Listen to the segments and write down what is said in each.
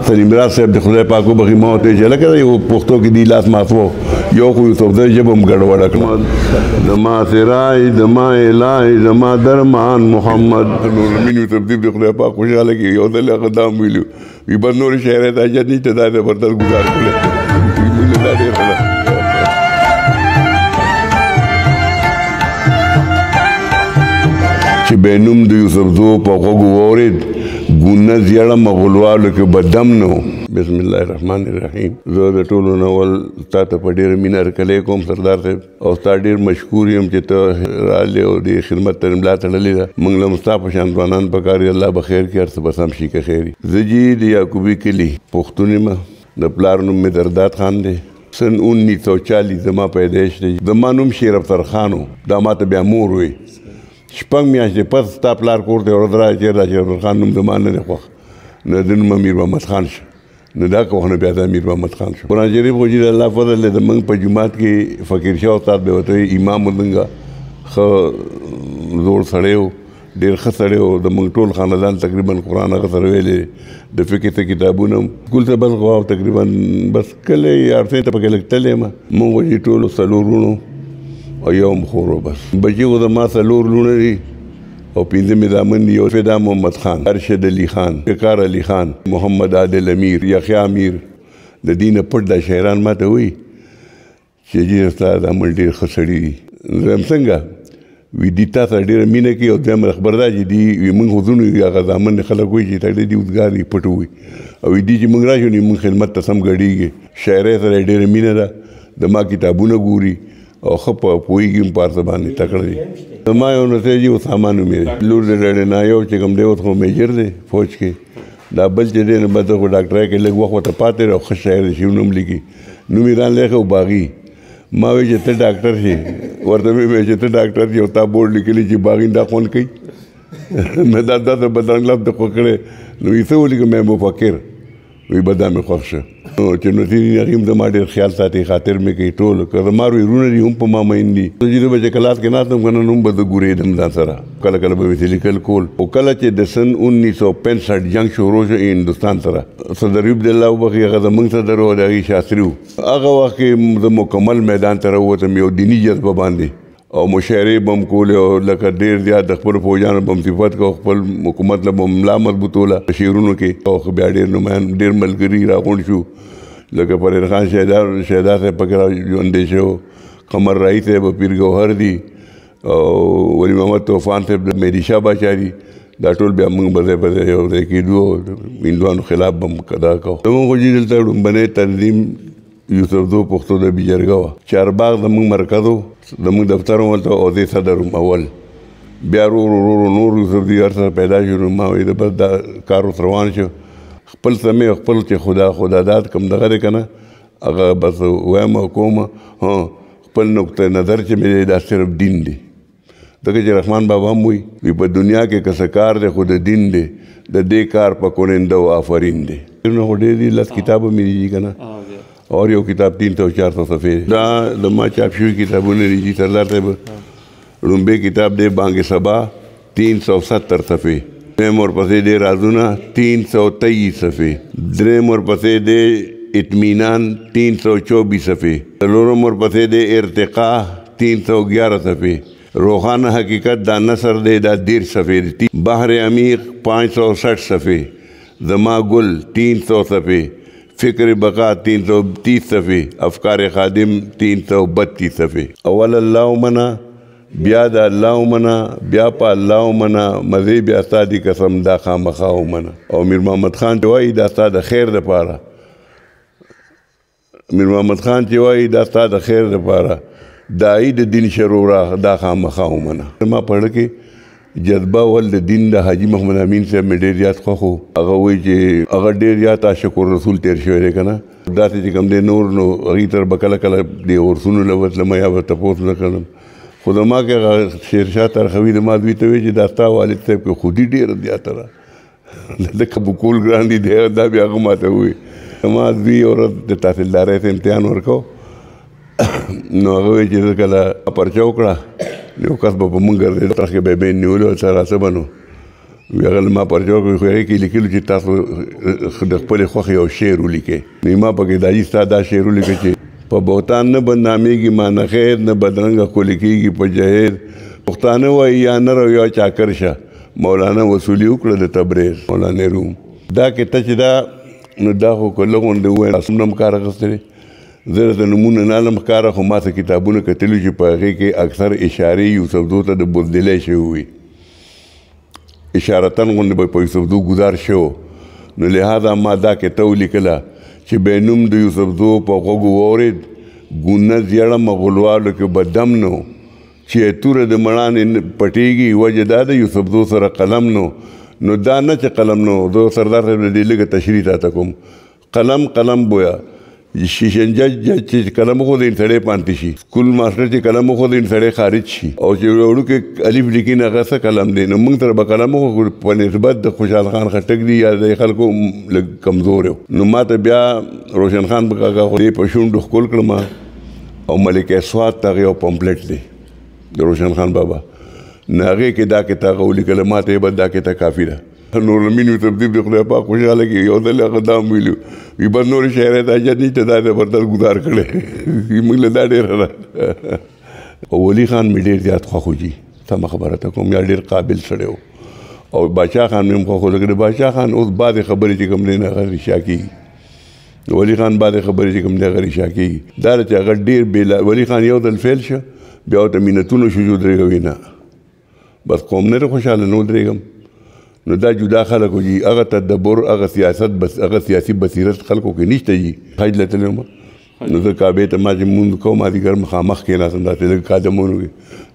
سلیم راز صاحب د خدای پاک وبخښي، ما ورته ویل چې لکه یو پښتو کې دی لاس ماتوو، یو خو یوسفزی ژبه هم ګډوډه کړه. زما سرای زما الهی زما درمان محمد. نور امین یوسفزي د خدای پاک خوشحاله کړي، یو ځل هغه دا هم ویلي وي بس نورې شاعرۍ ته حاجت نشته، دا زبردست ګزار کړی. موږ له دا ډېر ښه ده. چې به نوم د یوسفزو په غوږو واورېد، ګونه زیړه مغولوالو کې به دم نه و. بسم الله الرحمن الرحیم. زه د ټولو نه اول تا ته په ډېره مینه هرکلی کوم سردار صاحب، او ستا ډېر مشکور یم چې ته راغلې او دې خدمت ته ملا تړلې ده. موږ له هم ستا په شان ځوانان په کار دي، الله به خیر کړي، هر څه به سم شي که خیر وي. زه جي د یعقوبي کلي پښتون یم، د پلار نوم مې درداد خان دی. سن 1940 زما پیدایش دی. زما نوم شیر افسر خان و، دا ما ته بیا مور وی. شپږ میاشتې پس ستا پلار کور ته ورځ راغی، چېرې دا شیر افسر خان نوم زما نه دی خوښ، نو د نوم امیر محمد خان شه. نو دا که وخت نه بیا د امیر محمد خان شو. قرآن شریف خو چې د الله فضل دی، زموږ په جومات کې فقیر شاه استاد به ورته وایي، امام و، زموږ ښه زوړ سړی و، ډېر ښه سړی و. زموږ ټول خاندان تقریبا قرآن هغه سره ویلی، د فقې څه کتابونه هم. سکول ته بس خو تقریبا بس کلی عرصې ته پکې لږ تللی یم. موږ خو چې ټولو څلور وروڼو او یو هم خور و. بس بچي خو زما څلور لوڼه دي او پنځه مې زامن دي. یو فدا محمد خان، ارشد علي خان، فقار علي خان، محمد عادل امیر، یحیی امیر. د دې نه پټ دا شاعران ما ته وایي چې جي ستا زامن ډېر ښه سړي دي. زه وایم څنګه؟ وي دي تا سره ډېره مینه کوي، او دویم خبر دا چې دي وي موږ خو ځونو یو، هغه زامن خلک وایي چې سړی دي اوزګار دي، پټ ووایي. او وي دي چې موږ راشو نو موږ خدمت ته سم ګډېږي. شاعرۍ سره یې ډېره مینه ده، د ما کتابونه ګوري او ښه پوهېږي هم په هر څه باندې، تکړه دي. زما یو نسی جي اسامه نومېږي، لور د ډډې نه یو چې کوم دی اوس خو میجر دی فوج کې، دا بل چې دی نو بس خو ډاکټرۍ کې لږ وخت ورته پاتې دی او ښه شاعر دی، شعرونه هم لیکي. نوم یې رانه لیکه باغي. ما ویل چې ته ډاکټر شې، ورته مې ویل چې ته ډاکټر شې او تا بورډ لیکلی چې باغي دا خوند کوي. مې دا داسې بدرنګ لفظ خوښ کړی. نو یې څه ولیکم، مې مفکر وی، به دا مې خوښ شه. نو چې نو ځینې هغې هم زما ډېر خیال ساتي، خاطر مې کوي ټول. که زما وروڼه دي هم په ما مین دي. نو چې زه به چې کلاس کې ناست وم که نه، نو هم به زه ګورېدم ځان سره، کله کله به مې چې لیکل کول. خو کله چې د سن 1965 جنګ شروع شو هندوستان سره، صدر عبدالله وبخښي، هغه زموږ صدر و، د هغې شاستري و. هغه وخت کې زه مکمل میدان ته راووتم یو دیني جذبه باندې، او مشاعرې به هم کولې، او لکه ډېر زیات د خپلو فوجانو به هم صفت کوو، خپل حکومت له به هم ملا مضبوطوله شعرونو کې. او بیا ډېر نمایان ډېر ملګري راغونډ شو، لکه فرید خان شیدا صاحب پکې را ژوندی شو، قمر راهي صاحب پیر ګوهر دي، او ولي محمد طوفان صاحب د مهدي شاه باچا دي. دا ټول بیا موږ به ځای په ځای یو ځای کېدو او هندوانو خلاف به هم دا کوو. زموږ خو چې دلته لومړنی تنظیم یوسفزو پښتو ادبي جرګه وه، چارباغ زموږ مرکز و، زموږ دفتر هم هلته او زه صدر وم اول. بیا ورو ورو ورو نور یوسفزي هر څه پیدا شو. نو ما ویل بس دا کار اوس روان شو، خپل سمې او خپل چې خدا داد کوم دغه دی که نه، هغه بس وایم او کوم. ها خپل نقطه نظر چې مې دی دا صرف دین دی، ځکه چې رحمان بابا هم وایي وي په دنیا کې که څه کار دی خو د دین دی، د دې کار په کوننده او آفرین دی. نو خو ډېر دي، لس کتابه مې دي که نه، اور یو کتاب 300-400 صفحې دی. دا د ما چاپ شوي کتابونه دي چې سردار صاحب. لومبی کتاب دی بانګ سبا 370 صفحې، دویم ورپسې دی رازونه 323 صفحې، دریم ورپسې دی اطمینان 324 صفحې، څلورم ورپسې دی ارتقا 311 صفحې، روښانه حقیقت دا نثر دی دا 30 صفحې دی، بحر عمیق 560 صفحې، زما ګل 300 صفحې، فکر بقا 330 صفحې، افکار خادم 332 صفحې. اول الله ومنه، بیا د الله ومنه، بیا په الله ومنه، مزې بیا ستا دي قسم دا خامخا ومنه. او میر محمد خان چې وایي دا ستا د خیر دپاره، میر محمد خان چې وایي دا ستا د خیر دپاره، داعي د دین شرورا دا خامخا ومنه. زما په زړه کې جذبه ول د دین د حاجي محمد امین صاحب مې ډېر زیات خوښ و. هغه وایي چې هغه ډېر زیات عاشق الرسول تېر شوی دی که نه، داسې چې کوم دی نور نو هغې تر به کله کله دې عرسونو له وتلم یا به تپوس نه کړم. خو زما کې هغه شېرشاه ترخوي زما زوی ته وایي چې دا ستا والد صاحب کې خودي ډېره زیاته ده، د قبول ګران دي دی، دا بیا هغه ما ته ووایي. زما زوی یوه ورځ د تحصیلدارۍ ته امتحان ورکړو، نو هغه وایي چې زه کله پرچه وکړه یو کس به په موږ ګرځېده، ترخ کې به یې بین نیولی و، څه راڅه به نو وی هغه ما پرچه ورکړه، خو هغې کې لیکلو چې تاسو د خپلې خوښې یو شعر ولیکئ. نو ما پکې دا جي ستا دا شعر ولیکه چې په بهتان نه بدنامېږي ما نه خیر، نه بدرنګه ښکلې کېږي په جهېز. پښتانه وایي یا نر او یا چاکر شه، مولانا وصولي وکړه د تبریز مولانا روم. دا کیته چې دا نو دا خو کله غونډې وویل څومره هم کار اخیستی دی، زه درته نومونه نه علم ښکاره، خو ما څه کتابونه کتلي چې په هغې کې اکثر اشارې یوسفزو ته د بزدلۍ شوي وي، اشارتاً غونډې به په یوسفزو ګزار شوی. نو لهذا ما دا کیته ولیکله چې بې نوم د یوسفزو په غوږو واورېد، ګونه زیړه مغولوالو کې به دم نه و، چې توره د مړانې پټېږي، وجه دا ده یوسفزو سره قلم نه و. نو دا نه چې قلم نه و، زه سردار صاحب له دې لږه تشریح تاته کوم. قلم قلم بویه، شیشن جج جج چې قلم وښودی سړی پانتې شي، سکول ماسټر چې قلم وښودی سړی خارج شي، او چې وړوکی الف لیکي نو هغه څه قلم دی. نو موږ سره به قلم وښود په نسبت د خوشحال خان خټک دی یا د خلکو لږ کمزوری و. نو ما ته بیا روشن خان په کاکا خو دې په شونډو ښکل کړم، او ملک سوات ته هغه یو پمپلیټ دی د روشن خان بابا، نو هغې کې دا کتاب هغه ولیکله، ما ته یې بس دا کتاب کافي ده. نور امین یوسفزي دې خدای پاک خوشحاله کړي، یو ځل هغه دا هم ویلي وي بس نورې شاعرۍ ته حاجت نشته، دا زبردست ګزار کړی، موږ له دا ډېره ده. او ولي خان مې ډېر زیات خوښ و جي، سمه خبره ته کوم، یا ډېر قابل سړی و. او باچا خان مې هم خوښ و، ځکه د باچا خان اوس بعضې خبرې چې کوم دی نه هغه رښتیا کېږي، ولي خان بعضې خبرې چې کوم دی هغه رښتیا کېږي. دا چې هغه ډېر بېلا، ولي خان یو ځل فیل شه بیا ورته مینتونه شو چې ودرېږوي نه، بس قوم نه دی خوشحاله نه ودرېږم. نو دا جدا خلک و جي، هغه تدبر، هغه سیاست، بس هغه سیاسي بصیرت خلکو کې نشته جي. حج له تللی وم، نو زه کعبې ته ما چې لمونځ کوم مازدیګر مخامخ کښېناستم داسې لږ قدمونو کې،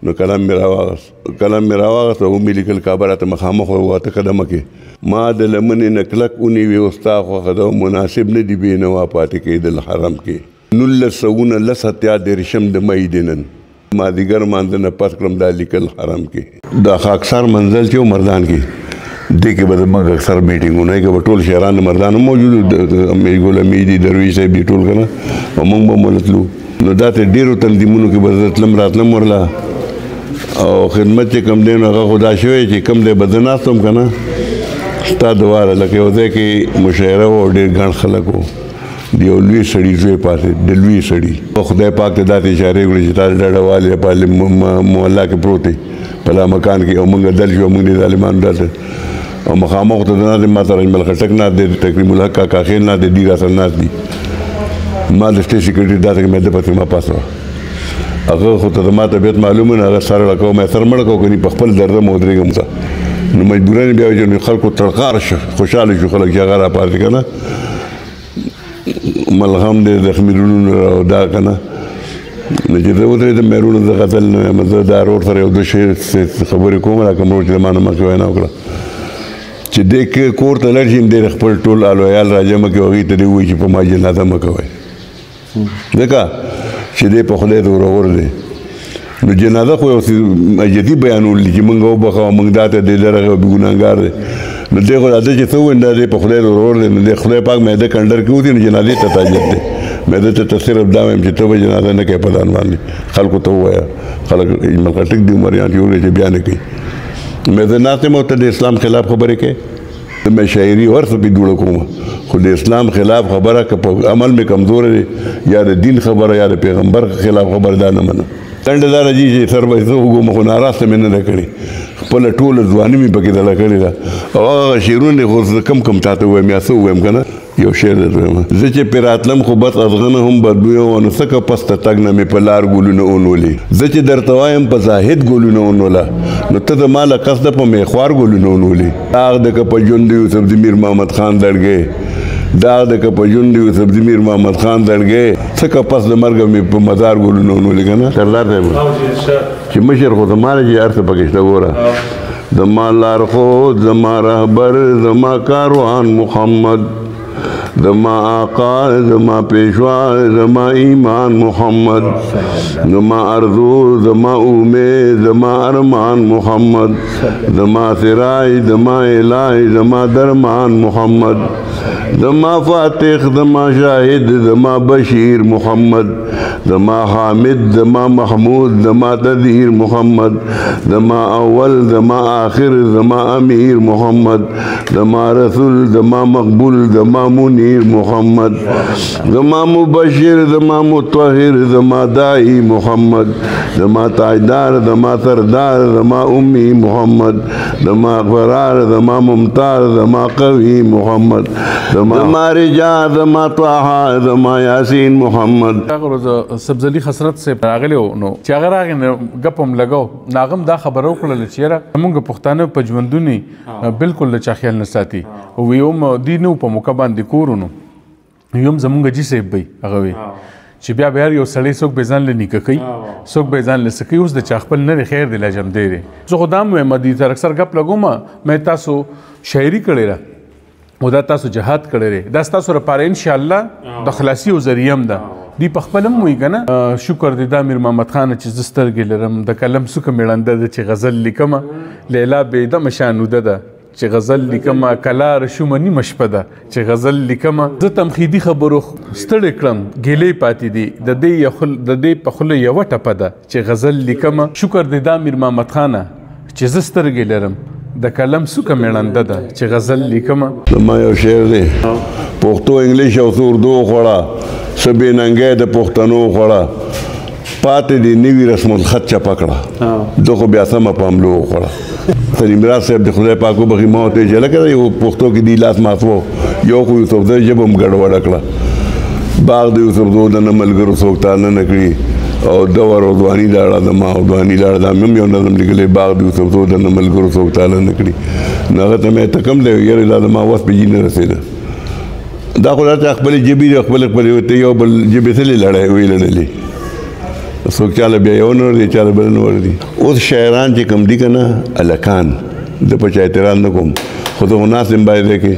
نو قلم مې راواغست، قلم مې راواغست او ومې لیکل کعبه راته مخامخ وه اته قدمه کې. ما د لمنې نه کلک ونیوې او ستا خوښه ده، مناسب نه دي بېنوا پاتې کېدل حرم کې. 1939 د مې دی نن مازدیګر مانځه نه پس کړم دا لیکل حرم کې. دا خاکسار منزل چې و مردان کې، دې کې به زموږ اکثر میټینګونه کې به ټول شاعران د مردان هم موجود وو، امیر ګل امیر دي، درویش صاحب دي، ټول که نه، او موږ به هم ورله تلو. نو داسې ډېرو تنظیمونو کې به زه تلم راتلم ورله، او خدمت چې کوم دی نو هغه خو دا شوی چې کوم ځای به زه ناست وم که نه ستا دواړه، لکه یو ځای کې مشاعره وه او ډېر ګڼ خلک وو، د یو لوی سړي زوی پاتې، د لوی سړي. خدای پاک ته داسې اشارې وکړې چې تا ډډه والې په محله کې پروت دی په لا مکان کې، او موږ دل شو، موږ دې ظالمانو دلته او مخامخ ته ناست دی، ما سره اجمل خټک ناست دی، تکریم الحق کاکا خېل ناست دی، دوی راسره ناست دي. ما د سټېج سیکرټري داسې مې ده پسې ما پاسه وه، هغه خو ته زما طبیعت معلومه نه، هغه سر ړکوه، مې سر مه ړکوه که نه په خپل درده مې ودرېږم څه. نو مجبوراً بیا چې نو خلکو تړقار شو، خوشحاله شو خلک چې هغه راپاڅي که نه، ملغم دی زخمي رونونه او دا که نه. نو چې زه ودرېدم مې وروڼه زه غزل نه وایم، زه دا ورور سره یو دوه شعر خبرې کوم، را کوم ورور چې زما نه مخکې وینا وکړه چې دې کور ته لاړ شي، دی خپل ټول آل عیال راجمع کړي، هغوی ته دې ووایي چې په ما جنازه مه کوئ، ځکه چې دی په خدای زورور دی. نو جنازه خو یو څه جدي بیانول دي چې موږ وبخښه او موږ دا ته دی درغی او بېګناهګار دی. نو دی خو دا چې څه ووایي، دا دی په خدای زورور دی، نو دی خدای پاک مې ده کنډر کې وځي، نو جنازې ته تاجت دی. مې ده ته صرف دا وایم چې ته به جنازه نه کوې په ځان باندې، خلکو ته ووایه، خلک اجمل خټک دي عمریان چې ووایي چې بیا نه کوي. مې زه ناست یم او ته د اسلام خلاف خبرې کوې، مې شاعري هر څه پرې جوړه کوم، خو د اسلام خلاف خبره که په عمل مې کمزوری دی، یا د دین خبره یا د پیغمبر خلاف خبره، دا نه منم. لنډه دا راځي چې سر به زه وګورم، خو ناراسته مې نه ده کړې، خپله ټوله ځواني مې پکې دله کړې ده. او هغه شعرونه دي خو زه کم کم تا ته ووایم یا څه ووایم که نه، یو شعر درته وایم. زه چې پرې راتلم خو بس ازغنه هم بدبویه وه، نو څه پس ته تګ نه مې په لار ګلونه ونولې. زه چې درته وایم په زاهد ګلونه ونوله، نو ته زما له قصده په میخوار ګلونه ونولې. داغ د که په ژوند د یوسفزي میر محمد خان زړګی، داغ د که په ژوند د یوسفزي میر محمد خان زړګی، څه که پس د مرګه مې په مزار ګلونه ونولې. که نه سردار صاحب چې مشر خو زما دی چې هر څه پکې شته، ګوره زما لارښود، زما رهبر، زما کاروان محمد، زما آقا، زما پیشوا، زما ایمان محمد، زما ارزو، زما امید، زما ارمان محمد، زما سرای، زما الهی، زما درمان محمد، زما فاتح، زما شاهد، زما بشیر محمد، زما حامد، زما محمود، زما تدیر محمد، زما اول، زما آخر، زما امیر محمد، زما رسول، زما مقبول، زما منیر محمد، زما مبشر، زما مطهر، زما داعی محمد، زما تاجدار، زما سردار، زما امی محمد، زما غرار، زما ممتاز، زما قوی محمد، زما رجا، زما طه، زما یاسین محمد. هغه ورځ سبزلی خسرت صاحب راغلی و، نو چې هغه راغی نو ګپ هم لګاو، نو هغه هم دا خبره وکړله چې یاره موږ پښتانه په ژوندوني بالکل له چا خیال نه ساتي. وی هم دوی نه په موقع باندې کور نو یو هم زمونږ جي صاحب وي، هغه وی چې بیا به هر یو سړی څوک به ځان له نیکه کوي، څوک به ځان له څه کوي، اوس د چا خپل نه دی، خیر دی لا جم دی دی. زه خو دا هم وایم، دوی تر اکثر ګپ لګوم، مې تاسو شاعري کړې ده او دا تاسو جهاد کړی دی، دا ستاسو لپاره انشاءالله د خلاصي یو ذریعه هم ده. دوی په خپل هم وایي که نه، شکر دی دا میر محمد خان چې زه سترګې لرم، د قلم څوکه مې ړنده ده چې غزل لیکمه، لیلا بې دمه شانوده ده چې غزل لیکمه، کلار شومه نیمه شپه ده چې غزل لیکمه. زه تمخیدي خبرو ستړی کړم، ګیلې پاتې دي د دې په خوله یوه ټپه ده چې غزل لیکمه. شکر دی دا میر محمد خانه چې زه سترګې لرم، د قلم څوکه مې ړنده ده چې غزل لیکمه. زما یو شعر دی، پښتو انګلیش او څه اردو وخوړه، څه بې ننګۍ د پښتنو وخوړه، پاتې دې نوي رسم الخط چپه کړه، ده خو بیا سمه په حملو وخوړه. سلیم راز صاحب د خدای پاک وبخښي، ما ورته ویل چې لکه یو پښتو کې دی لاس ماتوو، یو خو یوسفزی ژبه هم ګډوډه کړه، باغ د یوسفزو د نه ملګرو څوک تانه نه کړي، او دور او ځواني لاړه زما او ځواني لاړه، دا مې هم یو نظم لیکلی، باغ د یوسفزو د نه ملګرو څوک تانه نه کړي. نو هغه ته مې ته کوم دی یاره دا زما وس پې جي نه رسېده، دا خو راته خپلې ژبې دي، خپلې خپلې ته یو بل ژبې څه لړۍ ویې لړلې، څوک چاله بیا یو نه ورځي، چاله بل نه ورځي. اوس شاعران چې کوم دي که نه هلکان، زه په چا اعتراض نه کوم، خو زه خو ناست یم باید دی کې،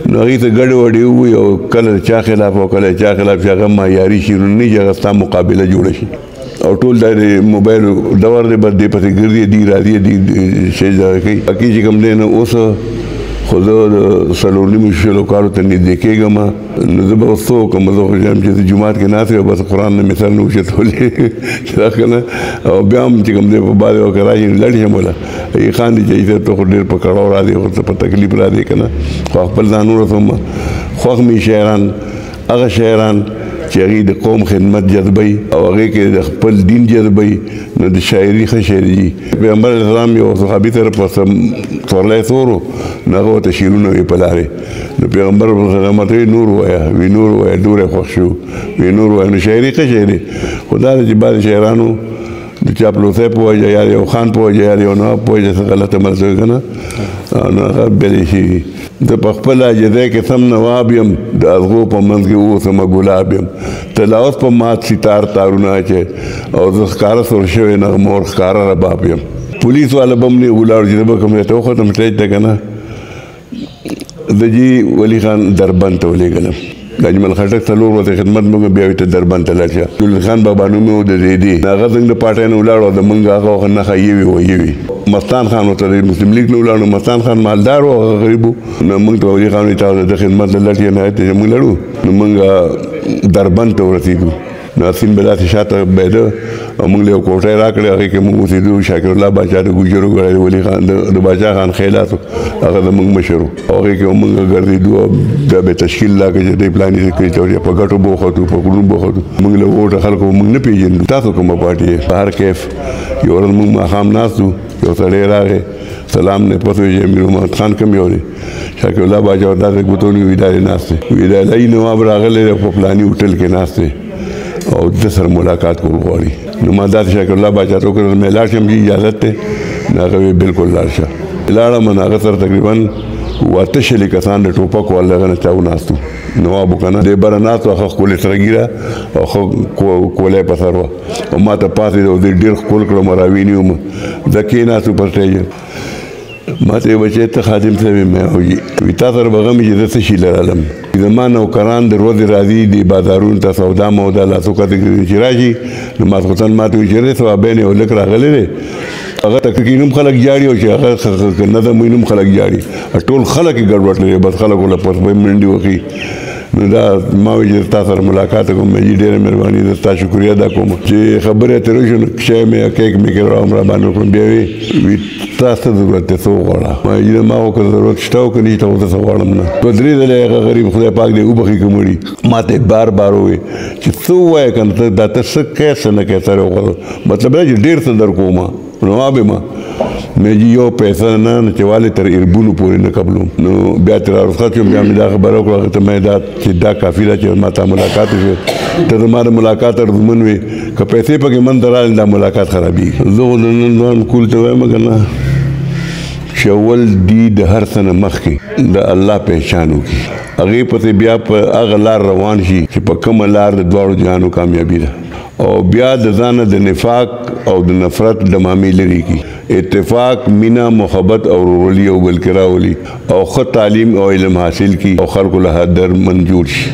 نو هغوی ته ګډې وډې ووایي او کله د چا خلاف او کله د چا خلاف چې هغه معیاري شعرونه نه چې هغه ستا مقابله جوړه شي، او ټول دا د موبایل دور دی، بس دې پسې ګرځي، دی راځي، دی شی دغه کوي. باقي چې کوم دی نو اوس خو زه د څلور نیمو شلو کالو ته نږدې کېږم، نو زه به اوس څه وکړم؟ زه خو یم چې زه جومات کې ناست یم، بس قرآن نه مې سر نه اوچتولی چې دا که نه، او بیا هم چې کوم دی په بعضې وخت راشي نو لاړ شم وله ای خان دی چې ته خو ډېر په کړاو راځې، خو ته په تکلیف راځې که نه، خو خپل ځان ورسوم. خوښ مې شاعران، هغه شاعران چې هغوی د قوم خدمت جذبوي او هغې کې د خپل دین جذبوي، نو د شاعري ښه شاعري دي. پیغمبر علیه السلام یو صحابي سره په سورلی سور و، نو هغه ورته شعرونه وي په لارې، نو پیغمبر علیه السلام ورته وایي نور ووایه، وي نور ووایه، ډېر یې خوښ شو، وي نور ووایه. نو شاعري ښه شاعري، خو دا ده چې بعضې شاعرانو د چاپلوسۍ په وجه یا یو خان په وجه یا یو نواب په وجه څه غلطه مرسته که نه، نو هغه بېلې شي. زه په خپله عاجزۍ کې سم نواب یم، د ازغو په منځ کې اوسمه ګلاب یم، ته لا اوس په مات سیتار تارونه اچوې، او زه ښکاره سور شوی نغمه اور ښکاره رباب یم. پولیس والا به هم نه ولاړ چې زه به کوم ځای ته وختم سټیج ته که نه، زه جي ولي خان دربند ته ولېږلم، د اجمل خټک څلور ورځې خدمت موږ بیا ورته دربند ته لاړ شه. جلال خان بابا نوم یې و د زیدې، هغه زموږ د پارټۍ نه ولاړ او د موږ هغه وخت نښه یوې وه یوې. مستان خان ورته د مسلم لیګ نه ولاړ، نو مستان خان مالدار و، هغه غریب و. نو موږ ته ولي خان وایي تاسو د خدمت له لړ شئ، نه ته موږ لاړو. نو موږ دربند ته ورسېدو، نو سیند به داسې شاته بهېده او موږ له یو کوټه یې راکړې، هغې کې موږ اوسېدو. شاکر الله باچا د ګوجرو ګړی د ولي خان د باچا خان ښی لاس و، هغه زموږ مشر و. او هغې کې موږ ګرځېدو او بیا به یې تشکیل راکړ چې دی پلاني څه کوي، چې په ګټو به وختو، په کورونو به وختو. موږ له ووټه خلکو موږ نه پېژندو، تاسو کومه پارټي یې؟ په هر کیف یوه ورځ موږ ماښام ناست وو، یو سړی راغی، سلام نه پسې چې امیر محمد خان کوم یو دی؟ شاکر الله باچا ورته داسې ګوتو ونیو، وي دا دی ناست دی. وي دا دی نواب راغلی دی، په پلاني هوټل کې ناست دی او ده سره ملاقات کول غواړي. نو ما داسې شاکر الله باچا ته وکړل، مې لاړ شم جي اجازت دی؟ نو هغه وی بالکل لاړ شه. لاړم، نو هغه سره تقریباً اته شلې کسان د ټوپک والا دغه نه چا وناست وو، نواب و که نه، دی بره ناست و، ښه ښکلې سره ږیره او ښه کولۍ په سر وه، او ما ته پاڅېده او دی ډېر ښکل کړم، راویني وم. زه کښېناستو پر سټیج، ما ته یې بچی ته خادم صاحب یې؟ مې او جي. وي تا سره به غم وي چې زه څه شي لرلم، زما نوکران د ورځې راځي دې بازارونو ته سودا مودا لاسو کته ګرځي، چې راشي نو ماسخوتن ما ته وایي چې رې ثوابین یو لک راغلی دی، هغه ته کښېنم خلک ژاړي، او چې هغه نظم وي نوم خلک ژاړي، ټول خلک یې ګډوډ لري، بس خلک ورله په منډې وهي. نو دا ما ویل چې ستا سره ملاقات کوم. جي ډېره مهرباني، زه ستا شکریه ادا کوم چې خبرې اترې وشو. نو چای مې کیک مې کې راوم را باندې وکړم. بیا وی تا څه ضرورت دی، څه وغواړه؟ ما ویل ما خو که ضرورت شته او که نشته خو زه څه غواړم نه. دوه درې ځلې هغه غریب خدای پاک دې وبخښي که مړي، ما ته یې بار بار وویل چې څه ووایه که نه، ته دا ته څه کوې څه نه کوې سره وغواړه، مطلب دا چې ډېر څه در کوم. نو ما به ما مې جي یو پیسه نه نه چې والې تر اربونو پورې نه قبلوم. نو بیا ترې رخصت شوم. بیا مې دا خبره وکړه هغه ته، مې دا چې دا کافي ده چې ما ته ملاقات وشو، ته زما د ملاقات ارزمن وې، که پیسې پکې من ته راغلې دا ملاقات خرابېږي. زه خو د نن ځوان کول ته وایم که نه چې اول دي د هر څه نه مخکې د الله پهچان وکړي، هغې پسې بیا په هغه لار روان شي چې په کومه لار د دواړو جهانو کامیابي ده، او بیا د ځانه د نفاق او د نفرت دمامې لرې کړي، اتفاق، مینه، محبت او ورورولي او بل کې راولي، او ښه تعلیم او علم حاصل کړي او خلکو له درمن جوړ شي.